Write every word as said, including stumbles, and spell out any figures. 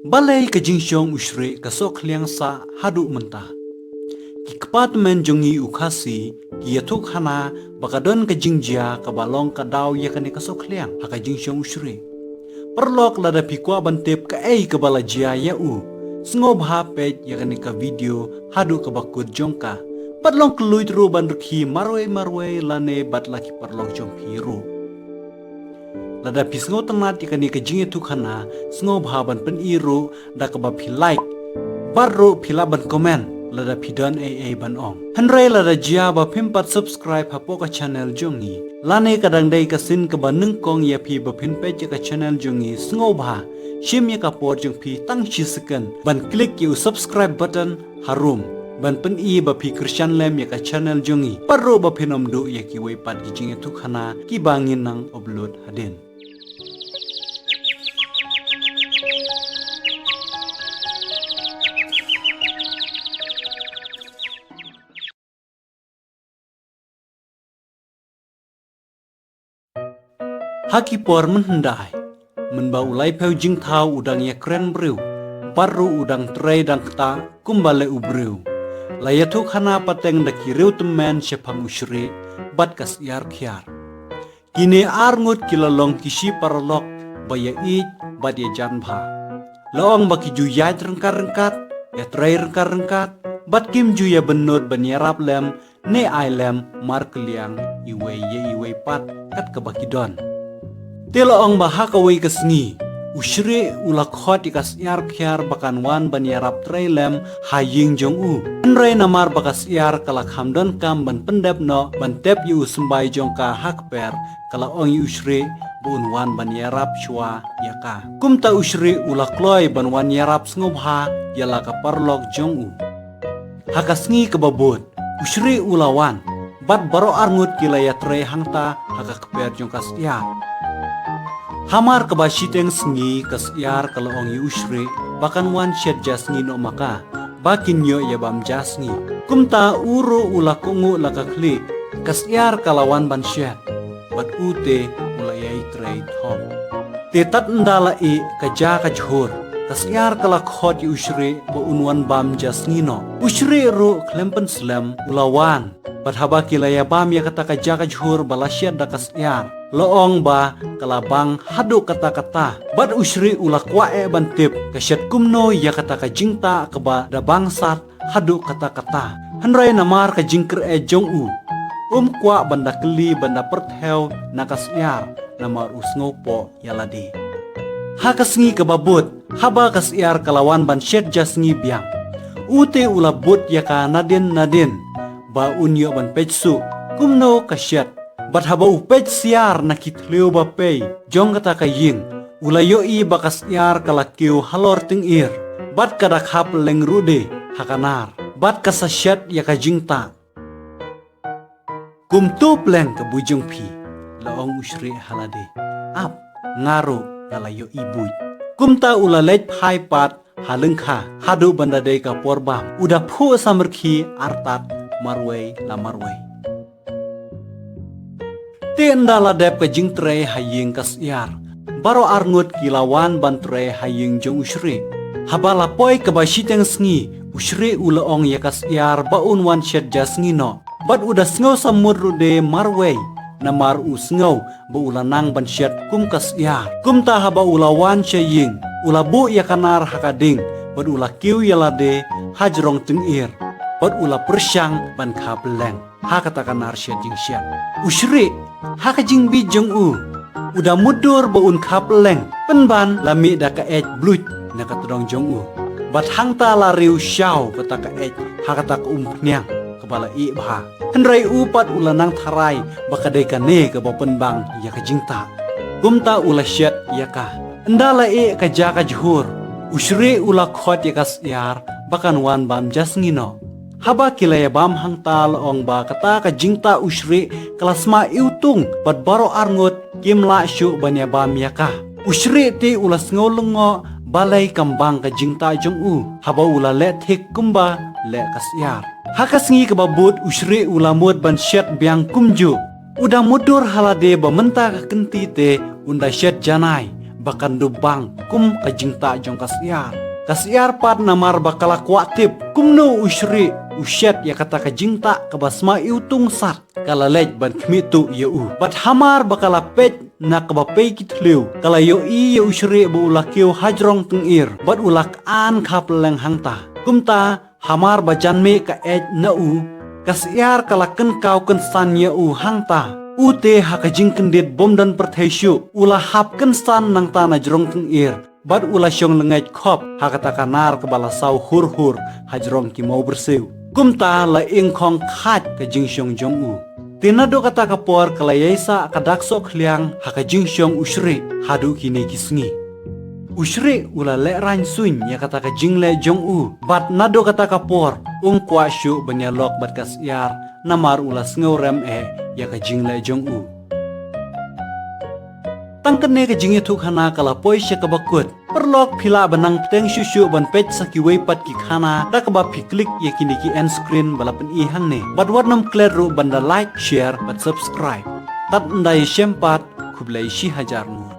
Balei ka jingshong u Shrieh ka sohkhliang sah haduh mynta? Ki kpa tymmen jong ngi u Khasi ki ïathuhkhana ba ka don ka jingjia kaba long ka daw ïa kane ka sohkhliang ha ka jingshong u Shrieh. Paralok, lada phi kwah ban tip kaei kaba la jia ïa u, sngewbha peit ïa kane ka video haduh kaba kut jong ka. Bad long kylluid ruh ban rkhie marwei marwei lane bad la ki paralok jong phi ruh. Lada phi sngewtynnad ïa kane ka jingïathuhkhana, sngewbha ban pyni ruh da kaba phi like bad ruh phi lah ban comment lada phi don ei ei ban ong. Hynrei lada jia ba phim pat subscribe hapoh ka channel jong ngi, lane ka dang dei ka sien kaba nyngkong ïa phi ba phin peit ïa ka channel jong ngi, sngewbha shim ïa ka por jong phi tang shi second ban click ïa u subscribe button harum, ban pyni ba phi kyrshan lem ïa ka channel jong ngi, bad ruh ba phin ym duh ïa kiwei pat ki jingïathuhkhana kiba ngin nang upload hadien. Ha ki por mynhyndai, mynba u laiphew jingthaw u dang ïakren briew, bad ruh u dang trei dang ktah kumba leh u briew, la ïathuhkhana pateng da ki riew tymmen shaphang u Shrieh bad ka Syiar Khiar. Kine ar ngut ki la long ki shi paralok ba ïa ïeit bad ïa jan bha. La ong ba ki ju ïaid ryngkat ryngkat, ïatrei ryngkat ryngkat, bad kim ju ïabynnud ban ïarap lem ne ai lem markylliang iwei ïa iwei pat kat kaba ki don. Te la ong ba ha kawei ka sngi, u Shrieh u la khot ïa ka Syiar Khiar ba kan wan ban ïarap trei lem ha ïing jong u. Hynrei namar ba ka Syiar ka la kham donkam ban pyndep noh ban tep ïa u symbai jong ka ha kper, ka la ong ïa u Shrieh ba un wan ban ïarap shuwa ïa ka. Kumta u Shrieh u la kloi ban wan ïarap sngewbha ïa la ka paralok jong u. Ha ka sngi kaba bud, u Shrieh u la wan bad baroh ar ngut ki la ïatrei hangta ha ka kper jong ka Syiar. Hamar kaba shiteng sngi ka Syiar ka la ong ïa u Shrieh ba kan wan shet ja sngi noh ma ka, ba kin ïoh ïa bam ja sngi. Kumta u ruh u la kohnguh la ka khlieh, ka Syiar ka la wan ban shet, bad u te u la ïai trei thok. Te tad ynda la ïeh ka ja ka jhur, ka Syiar ka la khot ïa u Shrieh ba un wan bam ja sngi noh. U Shrieh ruh khlem pynslem u la wan. Bad haba ki la ïabam ïa kata ka ja ka jhur ba la shet da ka Syiar, la ong ba ka la bang haduh katta katta. Bad u Shrieh u la kwah eh ban tip ka shet kumno ïa kata ka jingtah kaba da bang sat haduh katta katta. Hynrei namar ka jingkyreh jong u, um kwah ban da kylli ban da pyrthew na ka Syiar, namar u sngewpoh ïa lade. Ha ka sngi kaba bud, haba ka Syiar ka la wan ban shet ja sngi biang, u te u la bud ïa ka nadien nadien ba un ïoh ban peit shuh kumno ka shet. Bad haba u peit siar na ki thliew ba pei jong kata ka ïing, u la ïohi ba ka Syiar ka la kiew halor tyngir, bad ka da kha pylleng ruh de ha ka nar, bad ka sa shet ïa ka jingtah. Kumto pleng ka buit jong phi, la ong u Shrieh ha lade. Ap, nga ruh nga la ïohi buit. Kumta u la leit phai pat ha lyngkha haduh ban da dei ka por bam. U da phuh samrkhie artat marwei la marwei. Te ynda la dep ka jingtrei ha ïing ka Syiar, baroh arngut ki la wan ban trei ha ïing jong u Shrieh. Haba la poi kaba shiteng sngi, u Shrieh u la ong ïa ka Syiar ba un wan shet ja sngi noh. Bad u da sngew samut ruh de marwei, namar u sngew ba u la nang ban shet kum ka Syiar. Kumta haba u la wan sha ïing, u la buh ïa ka nar ha ka ding, bad u la kiew ïa lade hajrong tyngir, bad u la pyrshang ban kha pylleng ha kata ka nar shet jingshet. U Shrieh, ha ka jingbieit jong u, u da mutdur ba un kha pylleng, pynban la mih da ka eit bluit na ka tdong jong u. Bad hangta la riew shaw kata ka eit ha kata ka umphniang kaba la ïeh bha. Hynrei u pat u la nang tharai ba ka dei kane kaba pynbang ïa ka jingtah. Kumta u la shet ïa ka. Ynda la ïeh ka ja ka jhur, u Shrieh u la khot ïa ka Syiar ba kan wan bam ja sngi noh. Haba ki la ïa bam hangta la ong ba kata ka jingtah u Shrieh ka la sma iwtung bad baroh arngut kim lah shuh ban ïa bam ïa ka. U Shrieh te u la sngew lyngngoh balei kam bang ka jingtah jong u, haba u la leh thik kumba leh ka Syiar. Ha ka sngi kaba bud u Shrieh u la mut ban shet biang kumjuh. U da mutdur ha lade ba mynta ka kynti te un da shet janai ba kan dup bang kum ka jingtah jong ka syiar. Ka syiar pat namar ba ka la kwah tip kumno u Shrieh u shet ïa kata ka jingtah kaba sma iwtung sat, ka la leit ban khmih tuh ïa u. Bad hamar ba ka la peit na kaba pei ki thliew, ka la ïohi ïa u Shrieh ba u la kiew hajrong tyngir bad u la khan khap leng hangta. Kumta, hamar ba jan mih ka eit na u, ka syiar ka la kynkaw kynsan ïa u hangta. U te ha ka jingkyndit bym don pyrthei shuh, u la hap kynsan nangta na jrong tyngir bad u la shong lyngngait khop ha kata ka nar kaba la saw hur hur hajrong ki mawbyrsiew. Kumta la ingkhong khat ka jingshong jong u. Te naduh kata ka por ka la ïaisah ka dak sohkhliang ha ka jingshong u Shrieh haduh kine ki sngi. U Shrieh u la lehraiñ suiñ ïa kata ka jingleh jong u bad naduh kata ka por um kwah shuh ban ïalok bad ka syiar namar u la sngewrem eh ïa ka jingleh jong u. Tang kane ka jingïathuhkhana ka la poi sha kaba kut. Paralok, phi lah ban nang bteng shuh shuh ban peit sa kiwei pat ki khana da kaba phi click ïa kine ki end screen ba la pyni hangne. Bad wat nym klet ruh ban da like, share bad subscribe. Tad ynda ïashem pat, khublei shihajar nguh.